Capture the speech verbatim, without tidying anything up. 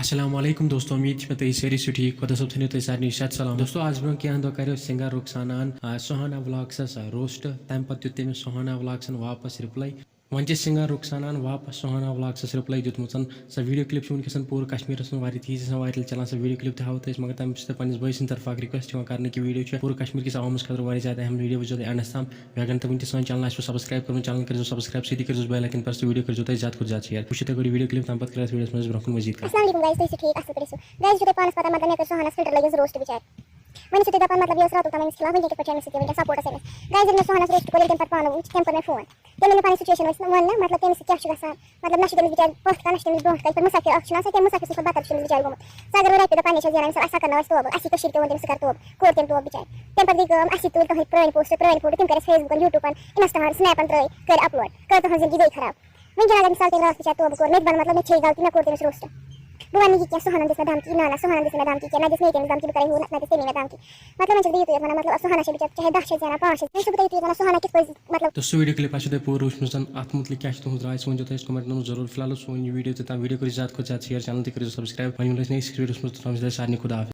السلام علیکم دوستو، امید چھِ مےٚ تُہۍ سٲری چھِو ٹھیٖک۔ خۄدا صٲب تھٲینو تۄہہِ سارنٕے صحت سلام۔ دوستو، آز برونٛہہ کینٛہہ دۄہ کریو سنگر رخساناہن، آ، سہانا ولاگسس، آ، روسٹ۔ تمہِ پتہٕ دیُت تٔمِس سہانا ولاگسن واپس رِپلاے۔ وۄنۍ چھِ سنگر رخساناہن واپس سہانا ولاگسس رِپلاے دیُتمُت۔ سۄ ویڈیو کلیپ چھِ وٕنکیٚس پوٗرٕ کشمیرس منٛز واریاہ تیزی سان وایرل چلان۔ سۄ ویڈیو کلیپ تہِ ہاوو تۄہہِ أسۍ، مگر تمہِ سۭتۍ پننِس بٲے سٕنٛدِ طرفہٕ اکھ ریکویسٹ چھِ یِوان کرنہٕ کہِ ویڈیو چھِ پوٗرٕ کشمیر کِس عوامس خٲطرٕ واریاہ زیادٕ اہم۔ ویڈیو وٕچھزیو تُہۍ اینڈس تام۔ مےٚ اگر نہٕ تُہۍ وٕنہِ تہِ سٲنۍ چینل آسِوٕ سبسکرایب کٔرمٕژ، چینل کٔرزیو سبسکرایب، سۭتی کٔرزیو بیل آیکن پریس تہٕ ویڈیو کٔرزیو تُہۍ زیادٕ کھۄتہٕ زیادٕ شیئر۔ وٕچھِو تُہۍ گۄڈٕ ویڈیو کلیپ، تَمہِ پتہٕ کَرو أسۍ ویڈیوَس منٛز برونٛہہ کُن مزید کَتھ۔ السلام علیکم گایز، تُہۍ چھِو ٹھیٖک، اَصٕل پٲٹھۍ ٲسِو؟ گایز، چھِو تۄہہِ پانَس پَتہ، مطلب، مےٚ کٔر سُہانَس فِلٹَر لٲگِتھ روسٹ بِچارِ۔ وۄنۍ ٲسِو تُہۍ دَپان، مطلب، یہِ ٲس راتُک تام أمِس خلاف، وٕنہِ کیٛاہ کٔرِتھ چھِ أمِس سۭتۍ وٕنکیٚن سپوٹَس أمِس؟ گایز، ییٚلہِ مےٚ سُہانَس روسٹ کوٚر، ییٚلہِ تَمہِ پَتہٕ پانہٕ وٕچھ، تَمہِ پَتہٕ مےٚ فون، تٔمۍ ییٚلہِ مےٚ پَنٕنۍ سُچویشَن وٕچھ، نہ، مطلب، تٔمِس سۭتۍ کیٛاہ چھُ گژھان، مطلب، نہ چھُ تٔمِس بِچارِ پَتھ کانٛہہ، نہ چھُ تٔمِس برونٛٹھ کانٛہہ، یِتھ پٲٹھۍ مُسافِر اَکھ چھُنہ آسان، تٔمۍ مُسافِر سٕنٛدِ کھۄتہٕ بدتر چھُ تٔمِس بِچارِ گوٚمُت۔ سُہ اگر وۄنۍ رَٹہِ تہٕ پَنٕنہِ جایہِ زینان، أمِس آسہِ سَکَن ناو اَسہِ توبہٕ، اَسی کٔشیٖرِ تہِ ووٚن تٔمِس، ژٕ کَر توبہٕ، کوٚر تٔمۍ توبہٕ بِچارِ۔ تَمہِ پَتہٕ گٔے کٲم، اَسی تُلۍ تُہٕنٛدۍ پرٛٲنۍ پوسٹ، پرٛٲنۍ فوٹو، تِم کٔرۍ اَسہِ فیس بُکَن، یوٗٹیوٗبَن، اِنَسٹاہَن، سٕنیپَن ترٛٲے، کٔرۍ اَپلوڈ، کٔر تُہٕنٛز زِندگی گٔے خراب۔ وٕنکیٚن اگر مِثال تٔمۍ راتھ بِچارِ توبہٕ کوٚر، مےٚ تہِ بَنہٕ مطلب مےٚ چھے غلطی، مےٚ کوٚر تٔمِس روسٹ۔ بہٕ وَنہٕ نہٕ یہِ کینٛہہ، سُہانَن دِژ مےٚ دھمکی، نہ، نہ، سُہانَن دِژ نہٕ مےٚ دھمکی کینٛہہ، نہ دِژ مےٚ تٔمِس دھمکی، بہٕ کَرٕ ہُہ، نہ، نہ دِژ تٔمۍ مےٚ دھمکی۔ مطلب، وۄنۍ چھَس بہٕ یِتُے یوت وَنان، مطلب، سُہانا چھےٚ بِچٲر چاہے دَہ چھےٚ زینان، پانٛژھ چھےٚ، وۄنۍ چھَس بہٕ تۄہہِ یِتُے یوت وَنان، سُہانا کِتھ پٲٹھۍ، مطلب، دوستو، ویڈیو کلپ آسیو تۄہہِ پوٗرٕ وٕچھمٕژ، اَتھ مُتعلِق کیٛاہ چھِ تُہٕنٛز راے، سُہ ؤنۍ زیو تُہۍ اَسہِ comment منٛز ضروٗر۔ فی الحال اوس سون یہِ ویڈیو تہِ تام، ویڈیو کٔرِو زیادٕ کھۄتہٕ زیادٕ شیئر، چینل تہِ کٔرِو سبسکرایب۔ وۄنۍ مِلو أسۍ next ویڈیوَس منٛز، توٚتام چھِ تۄہہِ سارنٕے خدا حافظ۔